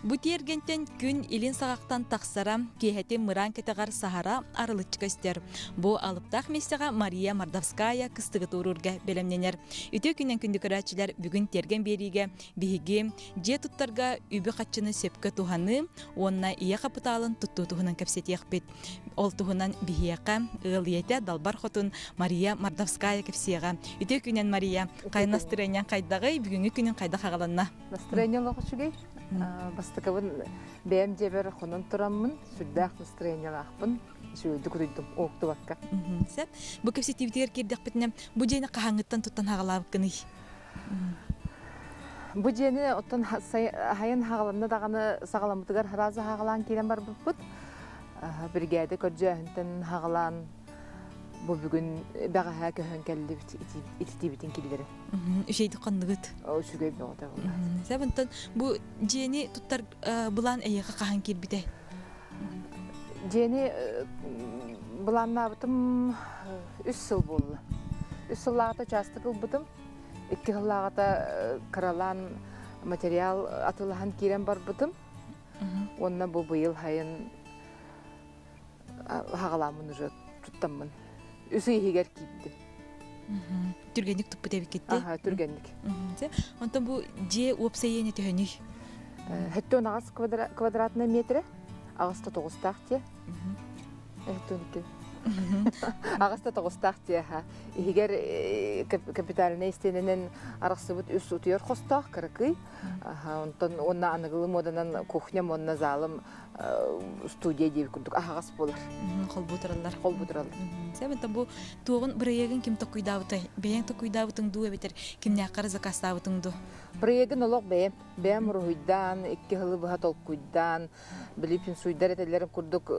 Бу тиэргэнтэн күн илин саҕахтан тахсара, киэһэтин мыраан кэтэҕэр саһара арылыччы көстөр. Бу алыптаах миэстэҕэ Мария Мордовская кыстыгы туоруурга бэлэмнэнэр. Үтүө күнүнэн күндү көрөөччүлэр, бүгүн тиэргэн биэриигэ биһиги дьиэ туттарга үбү-харчыны сөпкө туһаныы уонна ийэ хапытаалын туттуу туһунан кэпсэтиэхпит. Ол туһунан биһиэхэ ыал ийэтэ Далбар Хотун Мария Мордовская кэпсиэҕэ. Үтүө күнүнэн Мария, хайа настырыанньаҥ хайдаҕый, бүгүҥҥү күнүн хайдах аҕаланна? Настроение олох үчүгэй. Бастакыбын бэйэм дьиэбэр хонон тураммын, сүрдээх настроениелаахпын. Үчүгэйдик утуйдум, уһуктубакка. Сөп. Бу кэпсэтиибитигэр киирдэхпитинэ, бу дьиэни хаһааҥҥыттан туттан хаҕалаабыккыный? Бу дьиэни оттон хайан хаҕаланна даҕаны саҕаламмытыгар сразу хаҕалаан киирэн барбыппыт. Биригээдэ көрдьөөһүнтэн хаҕалаан бу бүгүн бэҕэһээ көһөн кэллибит ититиибитин киллэрэн. Үчүгэйдик хоннугут? Үчүгэй бөҕөтө буолла. Сабынтан бу дьиэни туттар былаан эйиэхэ хаһан киирбитэй? Дьиэни былааннаабытым үс сыл буолла. Үс сыллааҕыта учаастак ылбытым. Икки сыллааҕыта кыралаан материал атыылаһан киирэн барбытым. Уонна бу быйыл сайын хаҕалааммын уже туттаммын. Үс ый иһигэр киирдим. Түргэнник туппут эбиккитти? Аха, түргэнник. Онтон бу дьиэ уопсай иэнэ төһөнүй? 78 квадратный метрэ, аҕыста тоҕустаах дьиэ. Эһэттэн Аҕыста тоҕустаах дьиэ Иһигэр капитальнай истиэнэнэн арахсыбыт үс утуйар хостоох кыракый. Онтон уонна аныгылы муоданан кухням уонна залым студия диэбит курдук аһаҕас буолар. Холбуу тураллар. Холбуу тураллар. Сәбэнтэн бу туоҕун бырайыагын ким токуйдаабытай? Бэйэҥ токуйдаабытыҥ дуу эбэтэр кимнээххэ эрэ заказтаабытыҥ дуу? Бырайыагын олох бэйэм. Бэйэм уруһуйдаан, икки сылы быһа толкуйдаан, били пинсуйдар этэллэрин курдук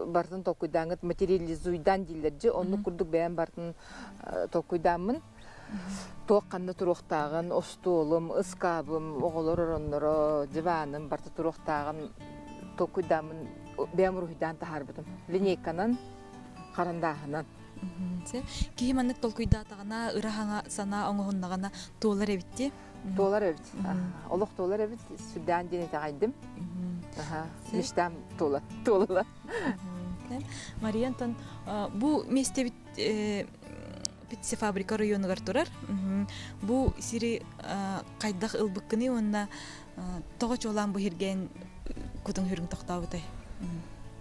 барытын толкуйдааҥҥыт материализуйдаан дииллэр дьи оннук курдук бэйэм барытын толкуйдааммын туох ханна туруохтааҕын остуолум, ыскаабым, оҕолор оронноро, диваным барыта туруохтааҕын толкуйдааммын бэйэм уруһуйдаан таһаарбытым. Линейканан, харандааһынан. Киһи маннык толкуйдаатаҕына, ыра санаа оҥоһуннаҕына туолар эбит дии. Туолар эбит. Олох туолар эбит. Сүрдээн диэн итэҕэйдим. Мечтам туола. Туолла. Мария Антон, бу миэстэбит птицефабрика оройуонугар турар. Бу сири хайдах ылбыккыный уонна тоҕо чуолаан бу сиргээн кутуҥ сүрүҥ тохтообутай?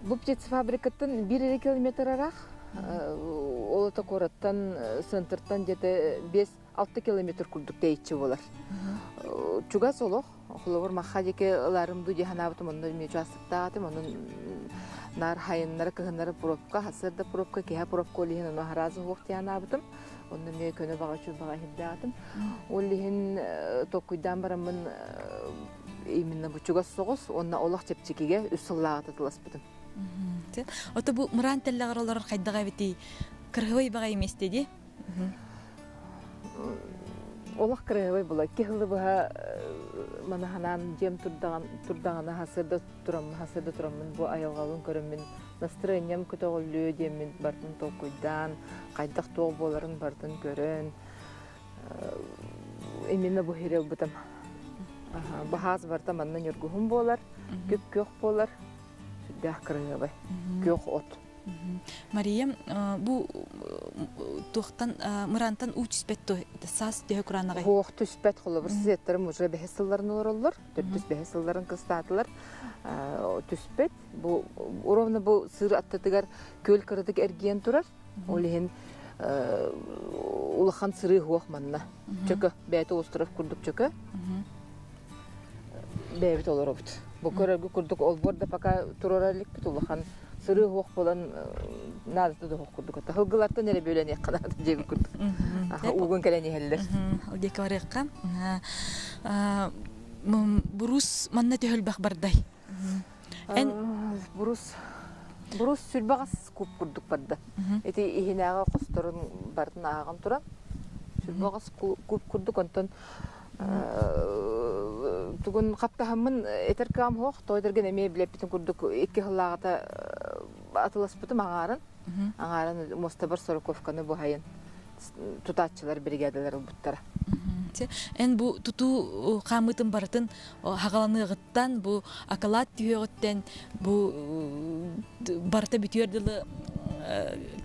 Бу птицефабрикаттан биир эрэ километр ыраах. Ол ото куораттан, центртан где-то 5-6 километр курдук тэйиччи буолар. Чугас олох. Холобур, Маха диэки ыларым дуу дии санаабытым, онно эмиэ учаастактаатым, онон наар хайыннары, кыһыннары пробка, сарсыарда пробка, киэһэ пробка ол иһин ону араазы уһуох дии санаабытым. Онно эмиэ көнө баҕа үчүгэй баҕа иһирдээтим. Ол иһин толкуйдаан бараммын именно бу чугас соҕус уонна олох чэпчэкигэ үс сыллааҕыта тыласпытым. Ото бу мыраан тэллэҕэр олорор хайдах эбитий? Кырыһыбай баҕайы миэстэ дии. Олох кырыһыбай була. Икки сылы быһа манаһанаан дьиэм турдаҕына хасыарда тураммын, хасыарда тураммын бу айылҕабын көрөммүн настырыанньам көтөҕүллүө диэммин барытын толкуйдаан, хайдах туох буоларын барытын көрөн именно бу сири ылбытым. Баһаас барыта манна ньургуһун буолар, күп-күөх буолар, сүрдээх кырыһыабай, күөх от. Мария, бу туохтан мырантан уу түспэт дуо? Саас төһө кураанаҕай? Суох түспэт. Холобур, сиэттэрим уже бэһис сылларын олороллор. Төрдүс бэһис сылларын кыстаатылар. Түспэт. Бу ровно бу сыр аттытыгар күөл кыратык эргийэн турар. Ол иһин улахан сырыы суох манна. Чөкө, бэйэтэ остров курдук чөкө. Бэйэбит олоробут. Бу көрөргө курдук олбуор да пока турара иликпит улахан сырыы суох буолан наадата да суох курдук. Сылгылартан эрэ бүөлэниэххэ наада диэбит курдук. Уугун кэлэн иһэллэр. Ол диэки барыахха. Бурус манна төһөлбөх бардай? Эн Бурус бурус сүрбэҕэс куб курдук барда. Ити иһинээҕи хосторун барытын ааҕан туран сүрбэҕэс куб курдук онтон тугун хаптаһаммын этэр кыам суох тоойдоргун эмиэ билэппитин курдук икки сыллааҕыта атыласпытым аҥаарын аҥаарын муостабар сороковканы буһайын тутааччылар биригээдэлэр ылбыттара. Эн бу тутуу хаамыытын барытын хагаланыаҕыттан, бу акылаат түһүөҕүттэн, бу барыта бүтүөр дылы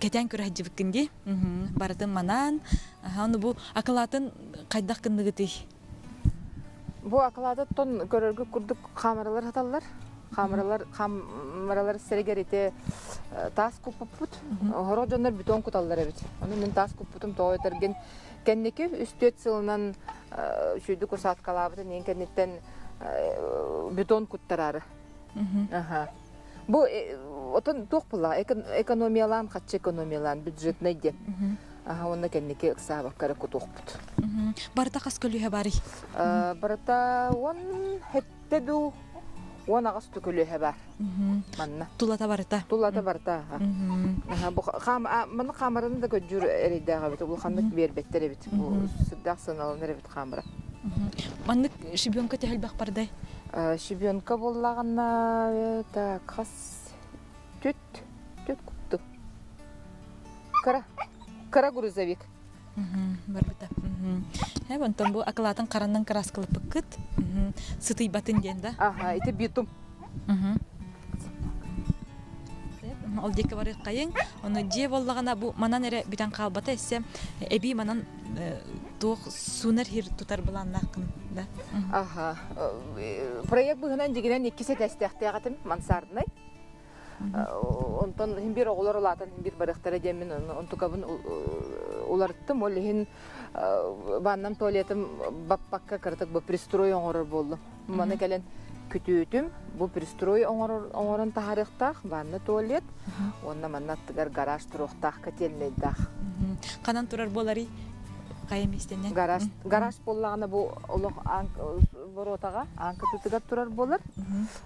кэтээн көрө сылдьыбыккын дии. Барытын манаан, ону бу акылаатын хайдах гынныгытый? Бу акылаатыттан көрөргө курдук хаамыралар саталлар. Хаамыралар хаамыралар сиригэр ити таас куппуппут. Сорох дьоннор бетон куталлар эбит. Ону мин таас куппутум тоҕо этэргин кэнники үс-түөрт сылынан үчүгэйдик усадкалаабытын иһин кэнниттэн бетон куттараары. Бу отон туох буолла экономиялаан хаччы экономиялаан бюджетный диэн. Аха уонна кэнники ыксаабакка эрэ кутуохпут. Барыта хас көлүөһэ барый? Барыта 17 дуу 18 ту көлүөһэ бар. Манна. Тулата барыта. Тулата барыта. Аха бу маны хаамараны да көдьүүр эрэйдээх эбит. Улаханнык биэрбэттэр эбит. Бу сүрдээх сыаналанар эбит хаамыра. Маннык щебенка төһөлбөх бардай? Щебенка буоллаҕына так хас түт түт купту. Кыра кыра грузовик. Барбыта. Онтон бу акылаатын хараннан кырааскалаппыккыт. Сытыйбатын диэн да? Аха, ити битум. Ол диэки барыаххайыҥ. Ону дьиэ буоллаҕына бу манан эрэ бүтэн хаалбата эссе эбии манан туох суунар хир тутар былааннааххын да? Аха. Проект быһынан дьигинэн иккис этээстээхтээх этим мансарднай. Онтон иһин биир оҕолор улаатан иһин биир барыахтара диэммин онтукабын уларыттым. Ол иһин ваннам туалетым баппакка кыратык бу пристрой оҥорор буоллум. Маны кэлэн күтүөтүм бу пристрой оҥорор оҥорон таһаарыахтаах ванна туалет уонна манна аттыгар гараж туруохтаах котельнайдаах. Ханан турар буоларый? Хайа миэстэнэн? Гараж гараж буоллаҕына бу олох боруотаҕа аан кытыытыгар турар буолар.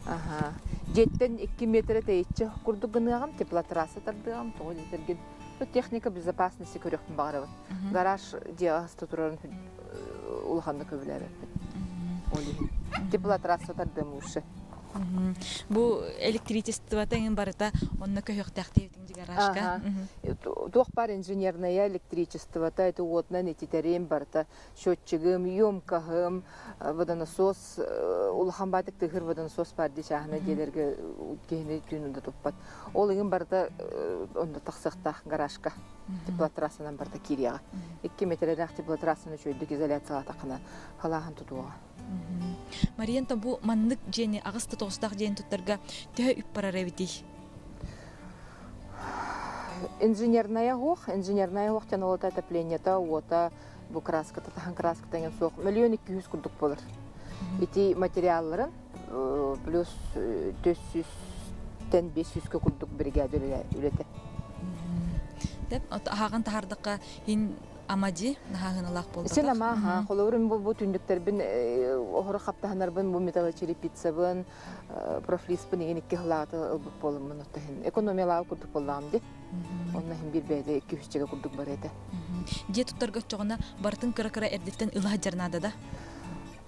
Аха. Дьиэттэн 2 метрэ тэйиччи курдук гыныаҕым, теплотрасса тардыаҕым, тоҕо диэтэргин техника безопасности көрүөхпүн баҕарабын. Гараж дьиэҕэ хаста турарын улаханнык көбүлээбэппин. Ол иһин теплотрасса тардыам лучше. Бу электричествота эҥин барыта онно көһүөхтээх диэбитиҥ дии гаражка. Туох баар инженерная электричествота, это уотунан ититэрим барыта счетчигым, емкоһым, водонасос улахан баатык тыһыр водонасос баар дии чааһына дьиэлэргэ киһини түүн да туппат. Ол иһин барыта онно тахсыахтаах гаражка теплотрассанан барыта киириэҕэ. 2 метрэлээх теплотрассаны үчүгэйдик изоляциялаатаххына халааһын тутуоҕа. Мария бу маннык дьиэни аҕыс да тоҕустаах дьиэни туттарга төһө үп барар эбитий? Инженерная уох, инженерная уох диэн ол отоплениета, уота, бу краската таһан краската эҥин суох 1 200 000 курдук буолар. Ити материалларын плюс 400-тэн 500-кэ курдук бригада үлэтэ. Деп, аһаҕын таһардахха ин амади наһааһыналаах буолбатах. Син ама аха, холобурум бу бу түннүктэрбин оһоро хаптаһынарбын бу металлочерепицабын, профлиспын игин икки хылааты ылбыт буоламмын оттоһин экономиялаабы курдук буоллаҕым ди. Онно иһин биир бэйэтэ икки үсчэгэ курдук бар этэ. Дьиэ туттарга оччоҕуна барытын кыра-кыра эрдэттэн ыла сылдьар наада да?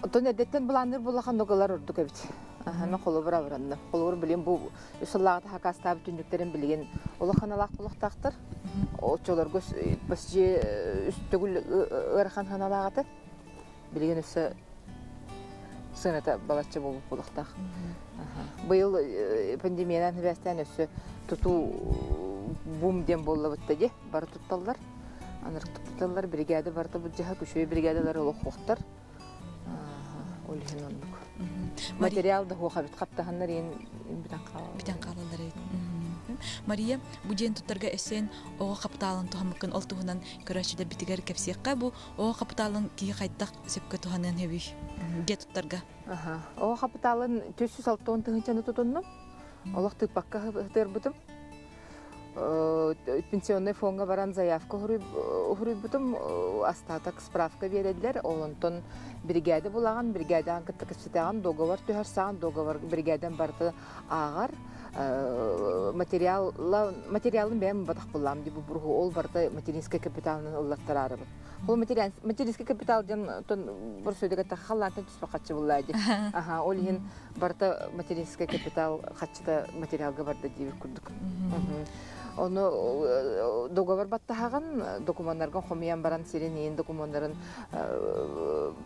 Оттон эрдэттэн былаанныыр буоллахан ылар ордук эбит. Аһана холобур абыранна. Холобур билин бу үс сыллааҕыта хакаастаабыт түннүктэрин билигин улаханалаах булахтаахтар. Оччолорго бас дьиэ үс төгүл ыарахан ханалаах этэ. Билигин өссө сыаната балачча буолбут буолуохтаах. Быйыл пандемиянан сибээстээн өссө тутуу бум диэн буоллабытта дии бары тутталлар. Анырык тутталлар, бригада барыта былдьаһа, күчүөй бригадалар олохуохтар. Ол иһин оннук. Материал да хуоха бит хаптаһаннар иин бүтэн хаалаллар. Бүтэн хаалаллар эбит. Мария, бу дьиэн туттарга өссөөн оҕо хапытаалын туһаммыккын ол туһунан көрөөччүлэрбитигэр кэпсиэххэ бу оҕо хапытаалын киһи хайдах сөпкө туһаныан сөбүй дьиэ туттарга? Оҕо хапытаалын 460 тыһыынчаны тутуннум. Олох тыыппакка ытырбытым. Пенсионный фондга баран заявка уһуруйбутум, остаток справка биэрэллэр. Ол онтон бригада булаҕын, бригадаҕын кытта кэпсэтэҕин, договор түһэрсэҕин, договор бригадан барыта ааҕар. Материал материалын бэйэм батах буллаам дии бу ол барыта материнскай капиталынан ыллаттараарыбын. Ол материнский капитал диэн борсуйдуга халлаантан түспэ хаччы буллаа дии. Аха, ол иһин барыта материнский капитал хаччыта материалга барда диир курдук. Ону договор баттаһаҕын, докумуоннаргын хомуйан баран сирин иин докумуоннарын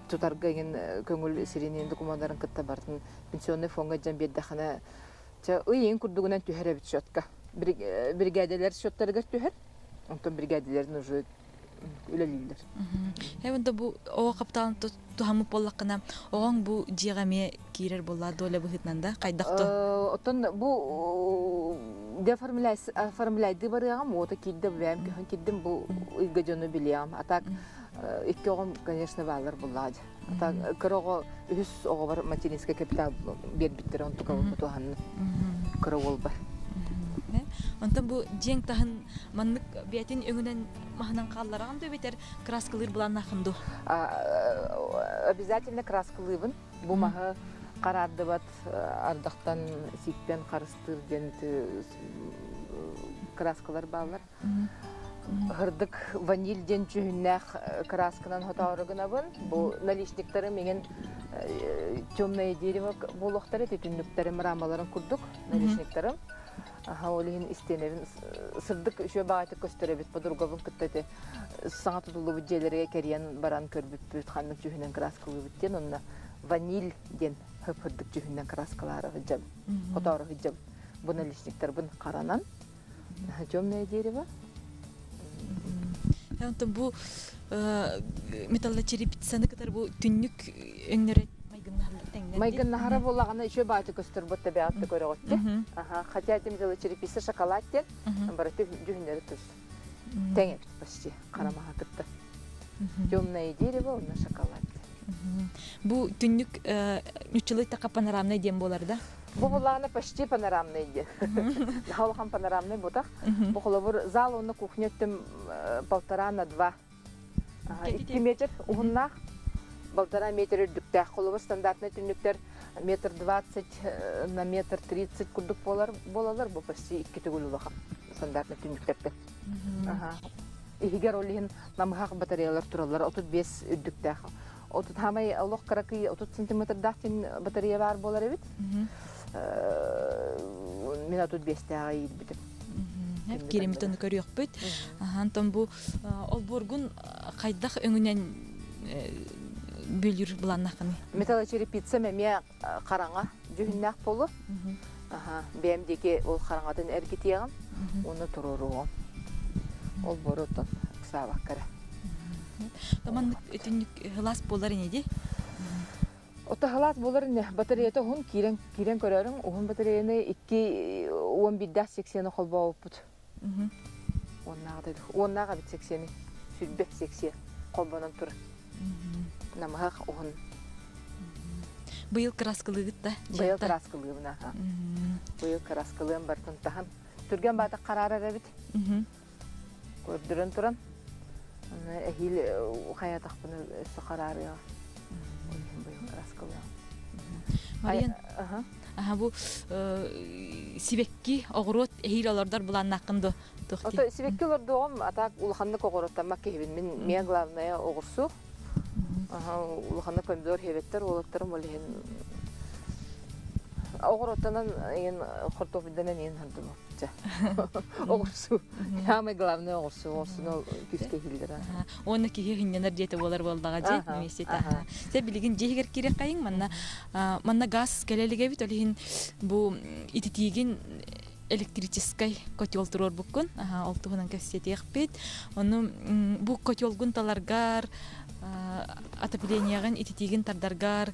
тутарга иҥин көҥүл сирин иин докумуоннарын кытта бартын пенсионный фоҥҥа дьэн биэрдэххинэ чэ ый иин курдугунан түһэр эбит счетка. Биригээдэлэр счеттарыгар түһэр. Онтон биригээдэлэрин уже үлэлииллэр. Эбэнтэ бу оҕо хапытаалын туһаммыт буоллаххына, оҕоҥ бу дьиэҕэ эмиэ киирэр буолла доля быһыытынан да хайдах то? Оттон бу оформляйдыы барыаҕым, уота киирдэ, бэйэм көһөн киирдим, бу ыйга дьону билиэҕим. А так икки оҕом, конечно, бааллар буллаҕа дьэ. А так кыра оҕо үһүс оҕобор материнскай капитал биэрбиттэрэ, онтука туһанным кыра уолбар. Онтон бу дьиэҥ таһын маннык бэйэтин өҥүнэн маһынан хааллараҕын дуу эбэтэр краскалыыр былааннааххын дуу? Обязательно краскалыыбын. Бу маһы хараардыбат ардахтан сииктэн харыстыыр диэн краскалар бааллар. Һырдык ваниль диэн дьүһүннээх красканан хотоору гынабын. Бу наличниктарым иҥин темное дерево буолуохтара, түннүктэрим рамаларын курдук наличниктарым. Аха, ол иһин истиэнэбин сырдык үчүгэй баҕайытык көстөр эбит. Подругабын кытта ити саҥа тутуллубут дьиэлэргэ кэрийэн баран көрбүппүт, ханнык дьүһүнэн краскалыыбыт диэн. Онно ваниль диэн хып-хырдык дьүһүнэн краскалаары сылдьабын, хотоору сылдьабын. Бу наличниктарбын харанан темное дерево. Онтон бу металлочерепицаны кытары бу түннүк өҥнөрө Майгыннаһара буоллаҕына еще бааты көстөр бутта бэҕэтте көрөҕүттэ. Хотя этим металлочерепица шоколад диэн барыты дьүһүннэри тус. Тэҥ эбит почти харамаха кытта. Темное дерево, онно шоколад. Бу түннүк нуччалыы така панорамный диэн буолар да? Бу булаана почти панорамный диэн. Улахан панорамный бутах. Бу холобур зал онно кухня өттүм полтора на два. 2 метр уһуннаах, полтора метр үрдүктээх. Холобур стандартный түннүктэр метр двадцать на метр тридцать курдук буолар буолалар. Бу почти икки төгүл улахан стандартный түннүктэртэн. Иһигэр ол иһин намыһах батареялар тураллар 35 үрдүктээх. Отут хаамай олох кыракый 30 сантиметрдаах диэн батарея баар буолар эбит. Мин 35-тээҕи иирбитим. Киримитин көрүөхпүт. Антон бу олбуоргун хайдах өҥүнэн бүлүр былааннаххыный? Металлочерепицам эмиэ хараҥа дьүһүннээх буолуо. Бэйэм диэки ол хараҥатын эргитиэҕим уонна туруоруоҕум. Ол буору оттон ыксаабакка эрэ. Маннык түннүк һылаас буолар ини дии? Ото һылаас буолар ини. Батареята уһун киирэн киирэн көрөөрүҥ. Уһун батареяны икки уон биирдээх секцияны холбообуппут. Уоннааҕы уоннаах эбит секцияны. Сүрбэ секция холбонон турар. Намыһах уһун. Быйыл кырааскалыыгыт да? Быйыл кырааскалыыбын аха. Быйыл кырааскалыам бартын таһан. Түргэн баатах хараарар эбит. Көрдөрөн туран. Эһиил хайатахпын өссө хараарыаҕа. Быйыл кырааскалыам. Мариян, аха бу сибэкки оҕуруот эһиил олордор былааннааххын дуо? Ото сибэкки олордуоҕум, а так улаханнык оҕуруоттаммат киһибин. Мин миэ главное оҕурсу. Улаханнык помидор хебеттер уолаттарым ол иһин оҕуруоттанан иин хортуопуйданан иин хардым. Оҕурсу. Самое главное оҕурсу. Оҕурсуну күүскэ иһиллэр. Уонна киһи хынньанар диэтэ буолар буоллаҕа дьи миэстэтэ. Сэ билигин дьиэһигэр киириэххэйиҥ манна манна газ кэлэ илигэбит ол иһин бу ититиигин электрическай котел туруорбуккун ол туһунан кэпсэтиэхпит. Ону бу котелгун таларгар отоплениеҕын ититиигин тардаргар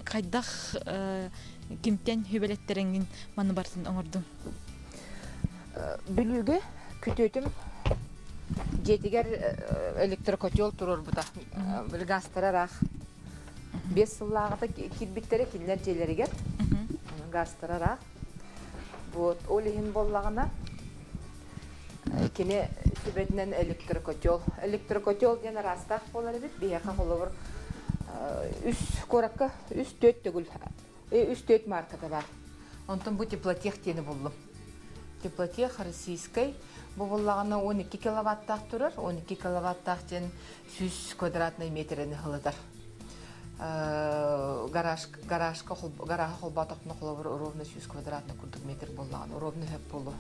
хайдах кимтэн сүбэлэттэрэҥҥин маны барытын оҥордуҥ? Бүлүүгэ күтүөтүм дьиэтигэр электрокотел туруорбута. Газтара ыраах. 5 сыллааҕыта киирбиттэрэ кинилэр дьиэлэригэр. Газтара ыраах. Вот, ол иһин буоллаҕына, кини сүбэтинэн электрокотел. Электрокотел диэн араастаах буолар эбит. Биһиэхэ холобур үс куоракка үс-түөрт төгүл үс-түөрт маарката баар. Онтон бу теплотех диэни буллум. Теплотех российскай. Бу буллаҕына 12 киловаттаах турар. 12 киловаттаах диэн 100 квадратный метрени ылытар. Гараж, гаражка, гарааһы холбоотохпуна холобур ровно 100 квадратный курдук метр буоллаҕына ровно сөп буолуо.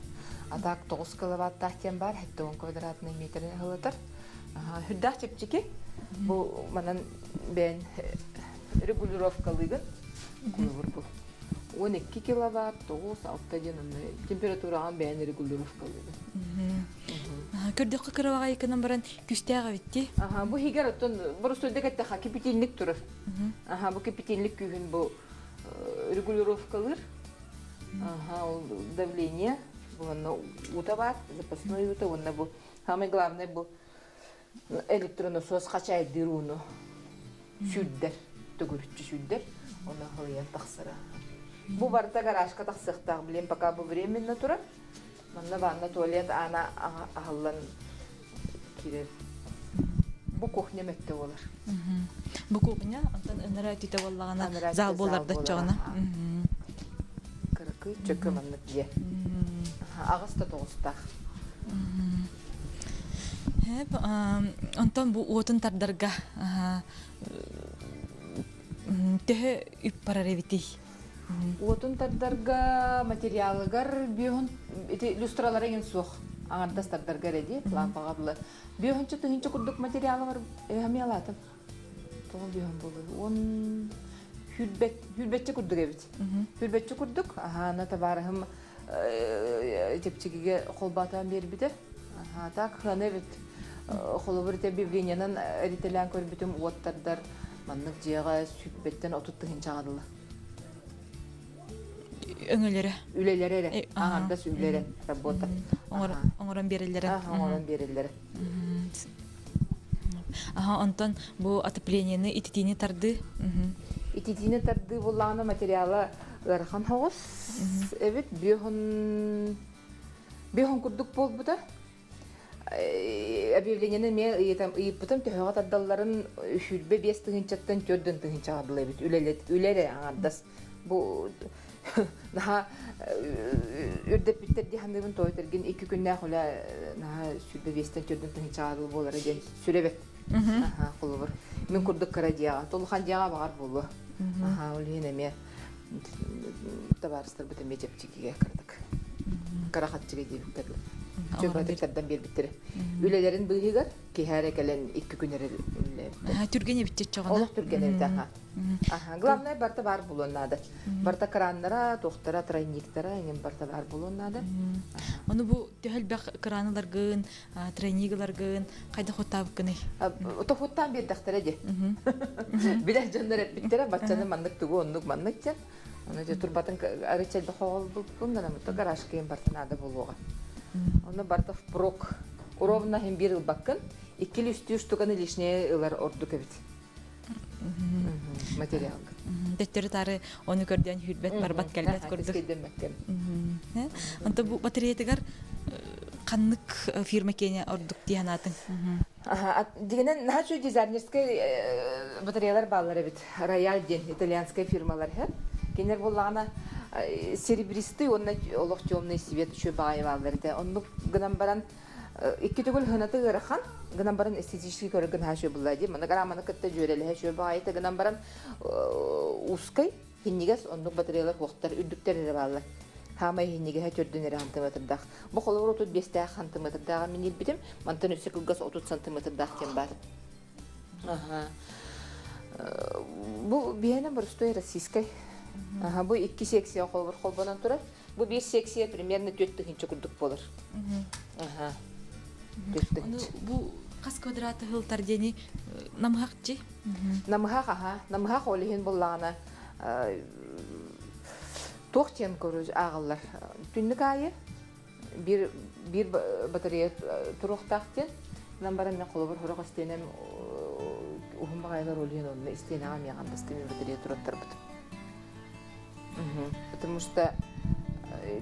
А так 9 киловаттаах диэн баар 70 квадратный метрин ыһылытар. Үрдээх чэпчэки. Бу манан бэйэн регулировкалыыгын. Кулубур бу. 12 киловатт, 9, 6 диэн онно температураҕын бэйэн регулировкалыыгын. Көрдөххө кыра гынан баран күстээх эбит дии. Аха, бу иһигэр оттон боростуойдук эттэххэ кипятильник турар. Аха, бу кипятильник күүһүн бу регулировкалыыр. Аха, ол давление, бу онно уута баар, запасной уута уонна бу самое главное бу электронасос хачайдыыр ууну сүүрдэр, төгүрүччү сүүрдэр, оны халыйан тахсара. Бу барыта гаражка тахсыахтаах, блин, пока бу временно турар. Манна ванна, туалет аана аһыллан киирэр. Бу кухня мөттө буолар. Бу кухня, онтон ынара өтүтэ буоллаҕына зал буолар да оччоҕуна. Кыракый чөкө маннык дьиэ. Аҕыс да тоҕустаах. Онтон бу уотун тардарга төһө үп барар эбитий? Уотун тардарга материалыгар бүөһүн ити люстралара иҥин суох аҥардас тардарга эрэ дии лампаҕа дылы бүөһүнчэ тыһыынча курдук материалы бар эмиэ алаатым тоҕо бүөһүн буолуой уон хүрбэт хүрбэччэ курдук эбит хүрбэччэ курдук аһаана табаарыһым чэпчэкигэ холбоотоон биэрбитэ аһаа так хана эбит холобур ити объявлениенан эритэлээн көрбүтүм уот тардар маннык дьиэҕэ сүүрбэттэн 30 тыһыынчаҕа дылы Өҥөлөрө. Үлэлэрэ эрэ. Аҥардас үлэрэ работа. Оҥорон биэрэллэрэ. Оҥорон биэрэллэрэ. Аха, онтон бу отоплениены ититиини тардыы. Ититиини тардыы буллаҕына материала ыарахан соҕус эбит. Бүөһүн бүөһүн курдук буолбута. Объявлениены эмиэ ыйыппытым төһөҕө тардалларын 25 тыһыынчаттан 4 тыһыынчаҕа дылы эбит үлэ эрэ аҥардас бу наһаа үрдэппиттэр дии саныыбын тоҕо этэргин икки күннээх үлэ наһаа 25-тэн 4 тыһыынчаҕа дылы буолара диэн сүрэ бэрт холобур мин курдук кыра дьиэҕэ улахан дьиэҕэ баҕар буолуо ол иһин эмиэ табаарыстарбыт эмиэ чэпчэкигэ кыратык кыра харчыга диэбиттэр чөпөтүк тардан биэрбиттэрэ үлэлэрин быыһыгар киһи эрэ кэлэн икки күн эрэ үлэлээбиттэр түргэн эбит чоччоҕуна олох түргэн эбит аха аха главное барыта баар буолуон наада барыта краннара туохтара тройниктара эҥин барыта баар буолуон наада ону бу төһө элбэх кран ыларгын тройник ыларгын хайдах хуттаабыккыный тохуттаан биэрдэхтэрэ дии билэр дьоннор эппиттэрэ баччаны маннык тугу оннук маннык диэн Ону дьэ турбатын арыычча элбэх оҕолбуппун гына гаражка иһин барыта наада буолуоҕа. Ону барыта впрок. Ровно иһин биир ылбаккын, иккили үстүү штуканы лишнее ылар ордук эбит. Материалга. Төттөрү таары ону көрдөөн хүрбэт барбат кэлбэт курдук. Онто бу батареятыгар ханнык фирма киэнэ ордук дии санаатыҥ? Дигинэн наһаа үчүгэй дизайнерскай батареялар бааллар эбит. Рояль диэн итальянскай фирмалар иһэр. Кинилэр буоллаҕына серебристый уонна олох темный свет үчүгэй баҕайы бааллар этэ. Оннук гынан баран икки төгүл хынаты ыарахан гынан баран эстетически көрөргө наһаа үчүгэй буолла дии. Маны грамманы кытта дьүөрэлэһэ үчүгэй баҕайыта гынан баран узкай Хинньигэс оннук батареялар суохтар, үрдүктэр эрэ бааллар. Хаамай хинньигэһэ төрдүн эрэ сантиметрдаах. Бу холобур 35-тээх сантиметрдааҕы мин илбитим, мантан өссө кылгас 30 сантиметрдаах диэн баар. Аха. Бу биһиэнэ боростуой российскай. Аха, бу икки секция холобур холбонон турар. Бу биир секция примерно 4000 курдук буолар. Аха. 4000. Бу хас квадраты хылтар диэни намыһахчы? Намыһах аха. Намыһах ол иһин буллаҕына туох диэн көрү ааҕыллар. Түннүк аайы биир биир батарея туруохтаах диэн. Нам баран мен холобур хорох истиэнэм уһун баҕайылар ол иһин онно истиэнэҕэ эмиэ хантастыын батарея тураттарбыт. Потому что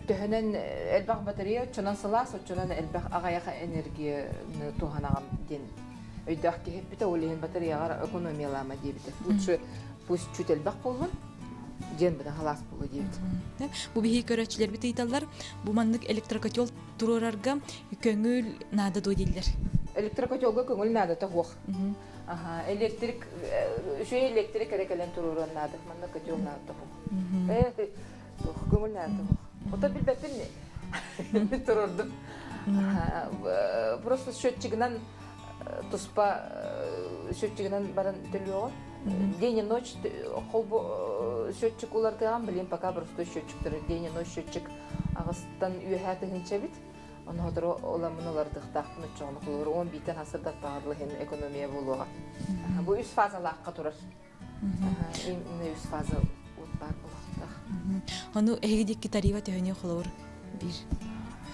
төһөнөн элбэх батарея оччонон сылаас, оччонон элбэх аҕайах энергияны туһанаҕын диэн өйдөөх киһи эппитэ, ол иһин батареяҕар экономиялаама диэбитэ. Лучше пусть чуть элбэх буоллун, диэн бына халаас буолуо диэбит. Бу биһиги көрөөччүлэрбит ыйыталлар, бу маннык электрокотел туруорарга көҥүл наада дуо дииллэр. Электрокотелга көҥүл наадата суох. Аха, электрик, үчүгэй электрик эрэ кэлэн туруоруон наада. Манна котел наада тоһу. Э, көҥүл наада тоһу. Ото билбэппин мин туруордум. Просто счетчигынан туспа счетчигынан баран төлүөҕүм. День и ночь холбу счетчик улартыаҕым, билин пока просто счетчиктары день и ночь счетчик аҕыстан үөһээ тыһынча эбит. Ону сотору ыламмын улардыахтаахпын оччоҕуна холобур 11-тэн хасырдаттаҕар иһин экономия буолуоҕа. Бу үс фазалаахха турар. Именно үс фаза от баар буолуохтаах. Ону эһиги диэки тарифа төһөнү холобур биир?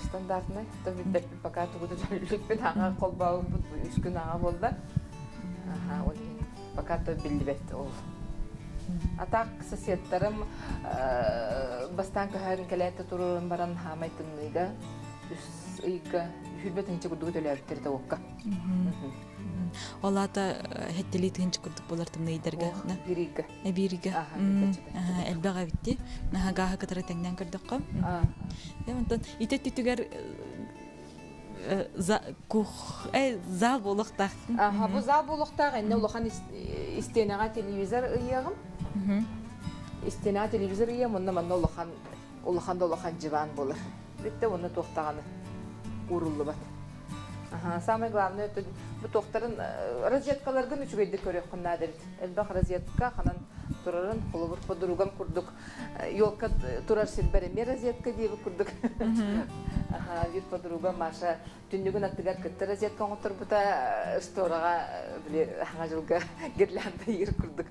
Стандартный. То билбэппин пока тугу да төлүүлүкпүн аҕа холбообуппут бу үс күн аҕа буолла. Аха, ол иһин пока то биллибэт ол. А так соседтарым бастаан көһөн кэлээт туруоран баран хаамай тымныыга үс ыйга үһүрбэ тыһыынча курдугу төлөөбүттэр этэ уокка. Ол аата хэттэлии тыһыынча курдук буолар тымныйдарга. Биир ыйга. Биир ыйга. Элбэх эбитти. Гааһы кытары тэҥнээн көрдөххө. Онтон ити өттүтүгэр зал буолуохтаах. Аха, бу зал буолуохтаах. Инне улахан истиэнэҕэ телевизор ыйыаҕым. Истиэнэҕэ телевизор ыйыам, онно манна улахан улахан да улахан дьыбаан буолар. Бүттэ уонна туохтаҕаны ууруллубат. Аха, самое главное бу туохтарын розеткаларгын үчүгэйдик көрүөххүн наада эбит. Элбэх розетка ханан турарын холобур подругам курдук елка турар сирбэр эмиэ розетка диэбит курдук. Биир подруга Маша түннүгүн аттыгар кытта розетка оҥотторбута штораҕа били хаҥа дьылга гирлянда ыйыр курдук.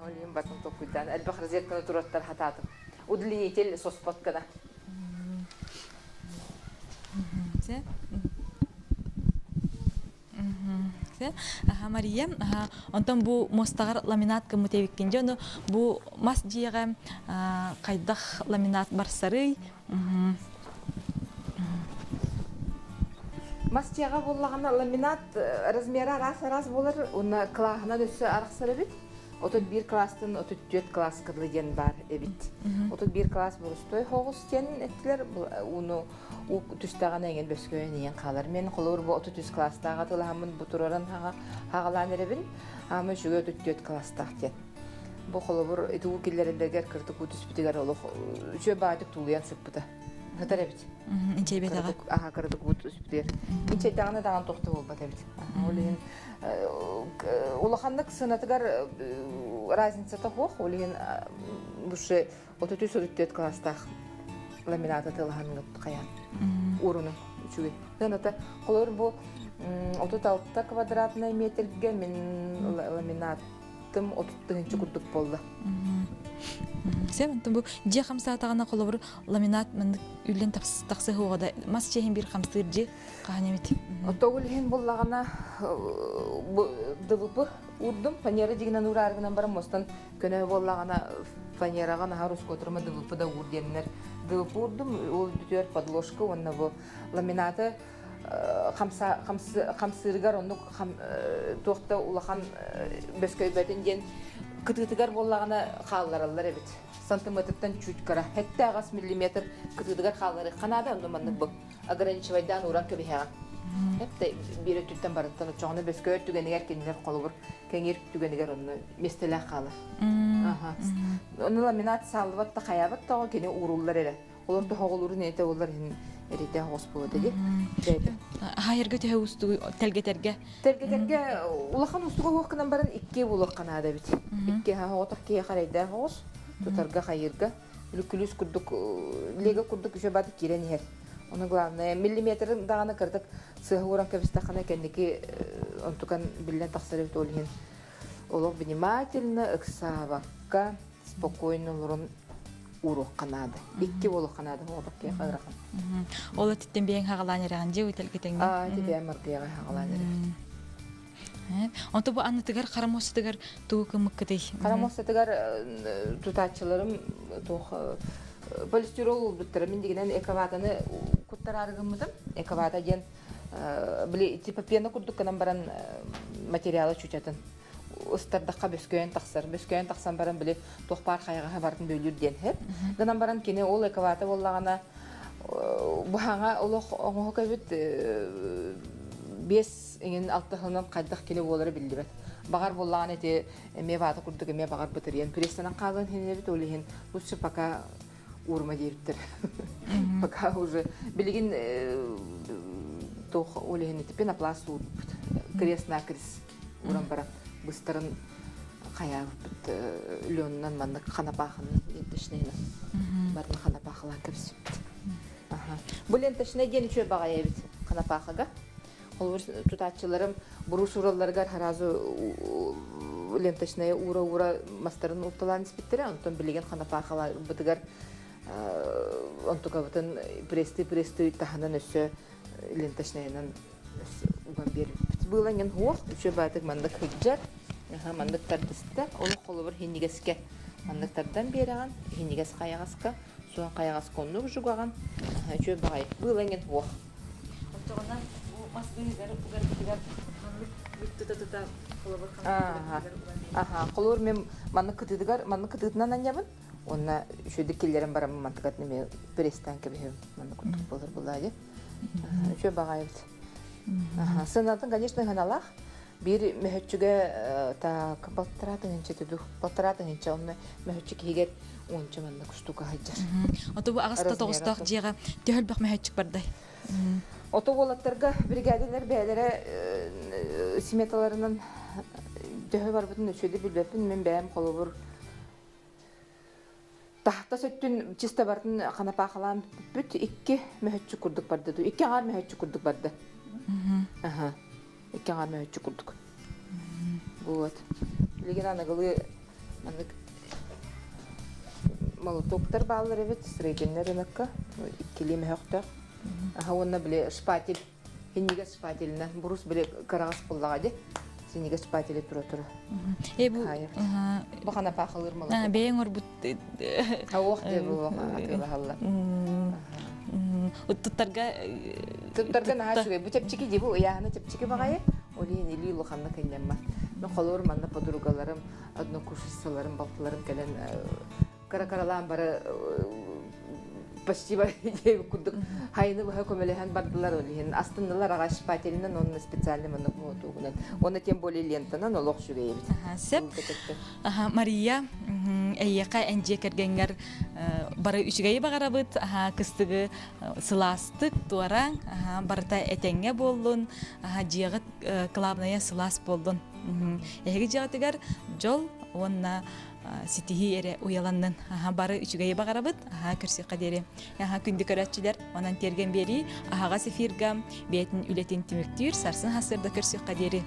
Ол иһин бартын толкуйдаан элбэх розетканы тураттар хатаатым. Удлинитель соспот гына. Аха, Мария, аха, онтон бу муостаҕар ламинат гыммыт эбиккин дьэ, ону бу мас дьиэҕэ хайдах ламинат барсарый? Мас дьиэҕэ буоллаҕына ламинат размера араас-араас буолар, уонна кылааһынан өссө арахсар эбит. 31 класстан 34 класска дылы диэн баар эбит. 31 класс боростуой хоҕус диэн эттилэр. Уну уу түстэҕинэ эҥин бөскөйөн иһэн хаалар. Мен холобур бу 33 класстаах атылаһаммын бу тураран хаҕалаан эрэбин. Аама үчүгэй 34 класстаах диэн. Бу холобур ити уу киллэрэллэригэр кырдык уу түспүтүгэр олох үчүгэй баҕайытык тулуйан сыппыта. Сытар эбит. Инчэйбэтэҕэ. Аха, кырдык уу түспүтүгэр. Инчэйдэҕинэ даҕаны туох да буолбат эбит. Ол иһин улаханнык сыанатыгар разницата суох. Ол иһин лучше 33-34 класстаах ламината тылаһан хайаан уурунун үчүгэй. Сыаната холобур бу 36 квадратнай метргэ мин ламинатым 30 тыһыынча курдук буолла. Сен онтон бу дьиэ хамсаатаҕына холобур ламинат маннык үллэн тахсыһыаҕа да мас чиэһин биир хамсыыр дьиэ хаһан эмит. Оттогул иһин буллаҕына ДВП уурдум фанера дьигинэн уураарыгынан баран мостон көнө буоллаҕына фанераҕа наһаа рускотурма ДВП да уур диэннэр ДВП уурдум ол бүтүөр подложка уонна бу ламинаты хамсыырыгар оннук туох да улахан бөскөйбөтүн диэн кытыытыгар буоллаҕына хааллараллар эбит сантиметртан чуть кыра хэттэ аҕас миллиметр кытыытыгар хаалларыахха наада онно маннык бу ограничивайдаан ууран кэбиһэҕин эптэ биир өттүттэн барыттан оччоҕуна бөскөйөр түгэнигэр кинилэр холобур кэҥиир түгэнигэр онно миэстэлээх хаалар ону ламинат сааллыбат да хайаабат тоҕо кини ууруллар эрэ олор тоһоҕолуурун этэ олор иһин эритээх оҕус буолуо дии Хаайарга төһө уустугу тэлгэтэргэ тэлгэтэргэ улахан уустуга уох гынан баран икки буолуохха наада эбит икки оҕотох киһи харайдаах оҕус тутарга хайыырга күлүс курдук лего курдук үчүгэй баатык киирэн иһэр ону главное миллиметрин даҕаны кыратык сыаһа ууран кэбистэххинэ кэнники онтукан биллэн тахсар эбит ол иһин олох внимательно ыксаабакка спокойно олорон ууруохха наада икки буолуохха наада оҕотох киһиэхэ ыарахан ол өттүттэн бэйэҥ хаҕалаан эрэҕин дьиэ үтэлгитэҥҥин аа ити бэйэм аргыйаҕа хаҕалаан эрэбит Онто бу аннытыгар хара муостатыгар тугу кыммыккытый? Хара муостатыгар тутааччыларым туох полистирол ылбыттара. Мин дигинэн эковатаны куттараары гыммытым. Эковата диэн били типа пена курдук гынан баран материала чучатын ыстардахха бөскөйөн тахсар. Бөскөйөн тахсан баран били туох баар хайаҕаһа барын бөлүүр диэн хэп. Гынан баран кини ол эковата буоллаҕына быһаҥа олох оҥоһук эбит биэс иҥин алтыһынан хайдах кини буолара биллибэт. Баҕар буоллаҕына ити эмиэ вата курдук эмиэ баҕар бытырыйан пресстанан хаалан иһинэбит, ол иһин лучше пока уурма диэбиттэр. Пока уже билигин туох ол иһин ити пенопласт уурбут. Крест-накрест уран баран быстарын хайаабыппыт ленунан маннык ханапаахынан ленточнайынан барын ханапаахалаан кэбиспиппит. Бу ленточнай диэн үчүгэй баҕайы эбит ханапаахыга. Холобур, тутааччыларым буруус ууралларыгар сразу ленточная уура-уура мастарын уурталаан испиттэрэ. Онтон билигин ханапаахаларбытыгар онтукабытын престы-престы таһынан өссө ленточнайынан уган биэрбиппит. Быыла иҥэн суох, үчүгэй баҕайытык маннык сылдьар, маннык тардыста. Олох холобур иһинньигэскэ маннык тардан биэрэҕин, иһинньигэс хайаҕаска, суон хайаҕаска оннук жугаҕын. Үчүгэй баҕайы. Быыла иҥэн суох. Оччоҕуна бу мас быыһыгар угарбытыгар маннык бүк тута-тута холобур ханнык уган Аха, холобур мен маннык кытыытыгар маннык кытыытынан анньабын. Уонна үчүгэйдик киллэрэн бараммын мантыкатын эмиэ пресстаан кэбиһэбин. Маннык курдук буолар булаайы. Үчүгэй баҕайыбыт. Сыанатын, конечно, ыһаналаах. Биир мөһөччүгэ так балтараа тыһыынча түдү балтараа тыһыынча онно мөһөччү киһигэр уонча маннык штука сылдьар. Ото бу аҕыста тоҕустоох дьиэҕэ төһө элбэх мөһөччүк бардай? Ото уолаттарга бригадалар бэйэлэрэ сметаларынан төһө барбытын үчүгэйдик билбэппин. Мин бэйэм холобур Таһтас өттүн чисто барытын ханапаахалаан бүппүт икки мөһөччү курдук барда дуу. Икки аҥаар мөһөччү курдук барда. Аха. Икки аҥаар мөһөччү курдук. Вот. Билигин аныгылыы маннык молотоктар бааллар эбит, строительнай рынокка иккилии мөһөхтөөх. Аха уонна били шпатель Синньигэс шпателинэн бурус били кыраҕас буллаҕа дии. Синньигэс шпатели тура-тура. Э бу Бу ханапаахалыыр молоток. Бэйэҥ орбут Ауох дии буолуох атыылаһаллар. Туттарга Туттарга наһаа үчүгэй. Бу чэпчэки дии бу ыйааһына чэпчэки баҕайы. Ол иһин илии улаханнык ынньаммат. Мен холобур манна подругаларым, однокурсницаларым, балтыларым кэлэн кыра-кыралаан бары почти диэбит курдук хайыны быһа көмөлөһөн бардылар ол иһин астыннылар аҕа шпателинэн уонна специальный маннык муотуугунан уонна тем более лентанан олох үчүгэй эбит Сөп. Мария, эйиэхэ эн дьиэ кэргэҥҥэр бары үчүгэйи баҕарабыт, кыстыгы сылаастык туораҥ, барыта этэҥҥэ буоллун, дьиэҕит кылаабынайа сылаас буоллун. Эһиги дьиэҕитигэр дьол уонна ситиһии эрэ уйаланнын. Бары үчүгэйи баҕарабыт. Аһаа көрсүөххэ диэри. Аһаа күндү көрөөччүлэр, онон тиэргэн биэрии аһаҕас эфирга бэйэтин үлэтин түмүктүүр. Сарсын сарсыарда көрсүөххэ диэри.